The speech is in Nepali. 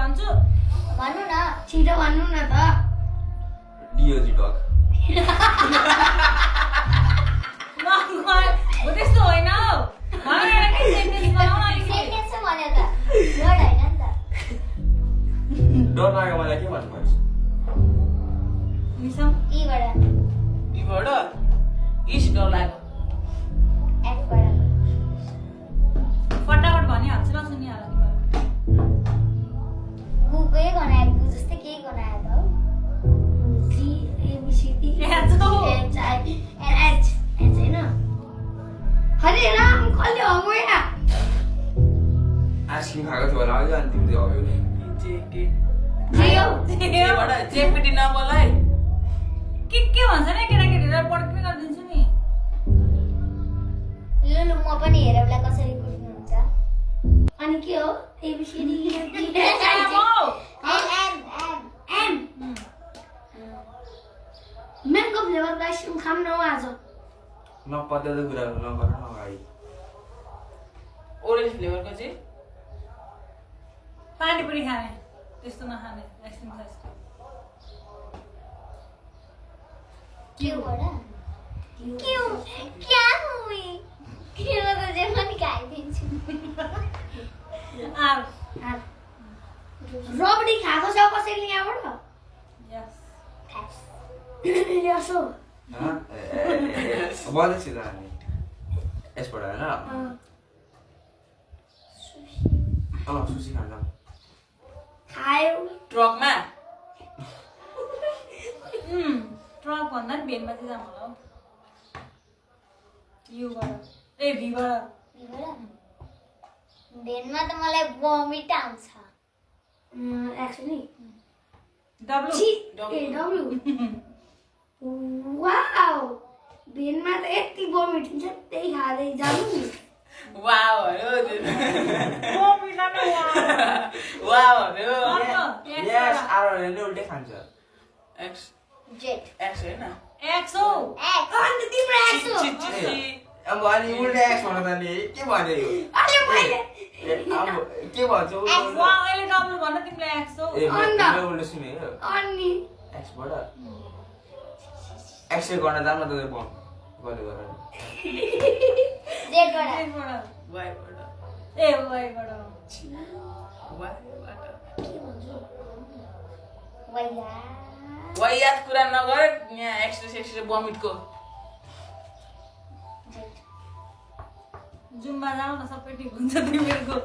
भन्छु भन्नु न छिटो भन्नु न त डिओजी डग हो त्यस्तो होइन हौ भनेर के सेन्टेन्स बनाउन अलिकति सेन्टेन्स भन्यो त वर्ड हैन नि त डर लाग्यो मलाई के भन्नु पर्छ मिसम ईबाट ईबाट इस डर लाग्यो एफबाट फटाफट भनिहाल्छु ल सुनिहाल गुकै गनायो गु जस्तै केही गनायो त हौ जी एबीसीडी एच हो। H I N H H हैन हरे राम कहिले हो म यहाँ आइसक्रिम खाएको थियो होला अझै अनि तिमीले हग्यो नि जे के जियो जेबाट जेपिटी नबोलाइ के भन्छ नि केटाकेटीलाई पड्कै गरिदिन्छु नि लुलु म पनि हेरौँला कसरी कुट्नुहुन्छ अनि के हो एबीसीडी एम हो। एम एम एम म्याङ्गो फ्लेभरको आइसक्रिम खाम न हौ आज नपत्याउँदो कुराहरू नगर न अगाडि ओरेन्ज फ्लेभरको चाहिँ पानीपुरी खाने त्यस्तो नखाने आइसक्रिम साइसक्रिम क्यूबाट क्यू क्या हूँ मैं क्यू तो जे पनि खाइदिन्छु आर रबडी खाएको छ कसैले यहाँबाट यस यसो बल्दैछु त हामी यसबाट होइन सुसी खान्छ खायो ट्रकमा ट्रक भन्दा नि भेनमा चाहिँ जाम होला हौ युबाट ए भीबाट भेनमा त मलाई भमिट आउँछ एक्चुअली डब्लु डब्लु वाउ भेनमा त यति भमिट हुन्छ त्यही खाँदै जानु नि वाव हो ओ मिलानु वाव हो यस आरोहणले उल्टै खान्छ एक्स जेट एक्स हैन एक्स हो एक्स अन्त तिम्रो एक्स हो अब अनि उल्टै एक्स भन त नि के भन्यो यो अरे मैले अब के भन्छ वा अहिले डब्लु भन्न तिमीले एक्स हो ए मैले उल्टो सुनेको अनि एक्सबाट एक्स गर्न जाम न त बम गरे गर जेटबाट एकबाट वाइबाट ए वाइबाट वाइबाट वैया वाइयात कुरा नगर यहाँ एक्सट्रा बमिटको जुम्बा जाऊ न सबै ठिक हुन्छ तिमीहरूको